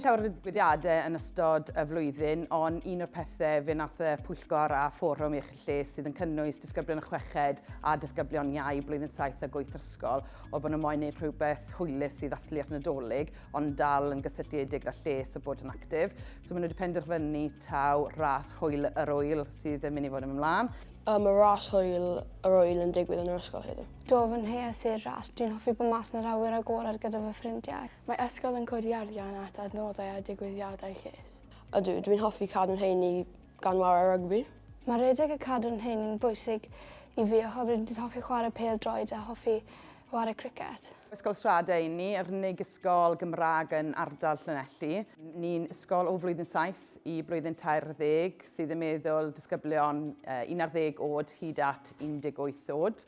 llawer o ddigwyddiadau yn ystod y flwyddyn, ond un o'r pethau fe nath y pwyllgor a fforwm iechyd lles sydd yn cynnwys disgyblion y chweched a disgyblion iau blwyddyn 7 a 8 ysgol, oedd bod nhw'n moyn gwneud rhywbeth hwylus i ddathlu'r Nadolig, ond dal yn gysylltiedig gyda lles a bod yn actif. So maen nhw wedi penderfynu taw ras hwyl yr wyl sydd yn mynd i fod yn ymlaen. Mae ras hwyl yr wyl yn digwydd yn yr ysgol heddiw. Do, fy nheas i'r ras. Dwi'n hoffi bod mas yn yr awyr agored gyda fy ffrindiau. Mae ysgol yn codi arian at adnoddau a digwyddiadau lles. Ydw, dwi'n hoffi cadw'n heini gan ware rygbi. Mae rhedeg a cadw'n heini'n bwysig i fi oherwydd dwi'n hoffi chwarae pêl-droed a hoffi ware cricet. Ysgol Strade y'n ni, yr unig ysgol Gymraeg yn ardal Llanelli. Ni'n ysgol o flwyddyn 7 i blwyddyn 13 sydd yn meddwl disgyblion 11 oed hyd at 18 oed.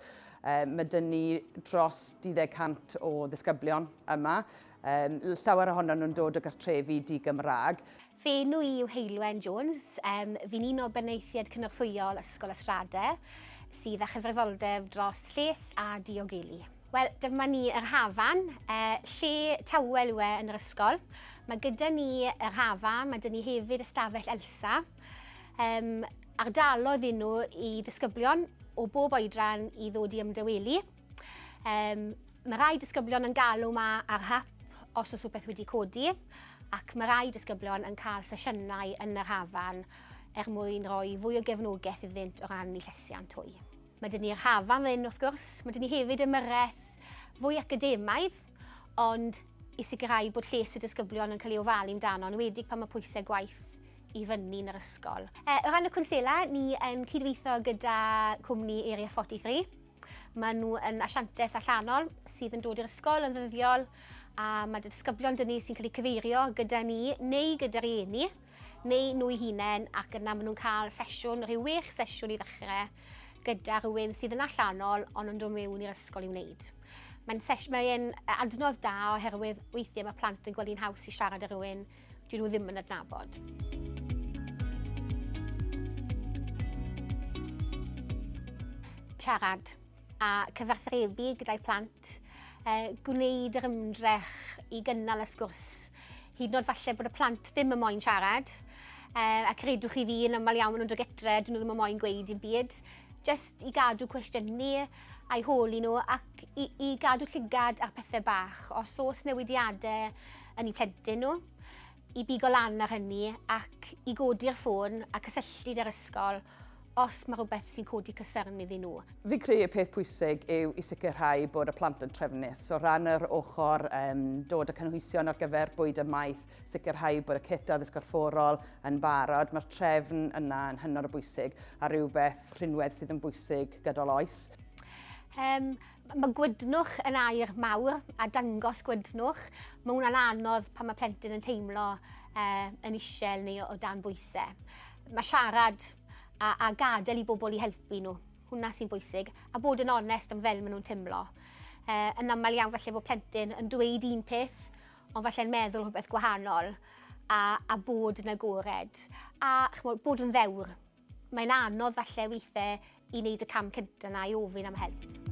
Mae dyn ni dros 200 o ddisgyblion yma. Llawer ohonon nhw'n dod o gartrefi di-Gymraeg. Fy enw i yw Heulwen Jones. Um, fi'n un o benaethiaid cynorthwyol Ysgol y Strade, sydd â chyfrifoldeb dros lles a diogelu. Wel, dyma ni yr hafan, uh, lle tawel yw e yn yr ysgol. Mae gyda ni yr hafan, mae gyda ni hefyd ystafell Elsa. Um, ardalodd i nhw i ddisgyblion o bob oedran i ddod i ymdawelu. Um, mae rai disgyblion yn galw ma ar hap os oes rhywbeth wedi codi, ac mae rai disgyblion yn cael sesiynau yn yr hafan er mwyn rhoi fwy o gefnogaeth iddynt o ran eu llesiant hwy. Mae dyn ni'r hafan fan wrth gwrs, mae dyn ni hefyd ymyrraeth fwy academaidd, ond i sicrhau bod lles y disgyblion yn cael ei ofalu amdano, yn enwedig pan mae pwysau gwaith i fyny yn yr ysgol. E, o ran y cwnsela, ni yn cydweithio gyda cwmni Area 43. Maen nhw yn asiantaeth allanol sydd yn dod i'r ysgol yn ddyddiol a mae disgyblion dyn ni sy'n cael eu cyfeirio gyda ni neu gyda rieni neu nhw eu hunain ac yna maen nhw'n cael sesiwn, rhyw wech sesiwn i ddechrau gyda rhywun sydd yn allanol ond yn dod mewn i'r ysgol i wneud. Mae'n mae adnodd da oherwydd weithiau mae plant yn gweld hi'n haws i siarad â rhywun dyn nhw ddim yn adnabod. Siarad a cyfathrebu gyda'i plant, eh, gwneud yr ymdrech i gynnal y sgwrs, hyd yn oed falle bod y plant ddim yn moyn siarad, eh, a credwch chi fi, yn aml iawn maen nhw'n dod gytre, dyn nhw ddim yn moyn gweud dim byd, just i gadw cwestiynu a'i holi nhw ac i, i gadw llygad ar pethau bach. Os oes newidiadau yn eu plentyn nhw, i bigo lan ar hynny ac i godi'r ffôn a cysylltu 'da'r ysgol os mae rhywbeth sy'n codi cysyrn iddyn nhw. Fi'n credu y peth pwysig yw i sicrhau bod y plant yn trefnus. O ran yr ochr um, dod y cynhwysion ar gyfer bwyd a maeth, sicrhau bod y cit addysg gorfforol yn barod, mae'r trefn yna yn hynod o bwysig a rhywbeth rhinwedd sydd yn bwysig gydol oes. Um, Mae gwydnwch yn air mawr a dangos gwydnwch. Mae hwnna'n anodd pan mae plentyn yn teimlo uh, yn isel neu o dan bwysau. Mae siarad a, a gadael i bobl i helpu nhw, hwnna sy'n bwysig, a bod yn onest am fel maen nhw'n teimlo. Uh, yn aml iawn falle bod plentyn yn dweud un peth, ond falle'n meddwl rhywbeth gwahanol, a, a bod yn agored, a chmod, bod yn ddewr. Mae'n anodd falle weithiau i wneud y cam cyntaf 'na i ofyn am help.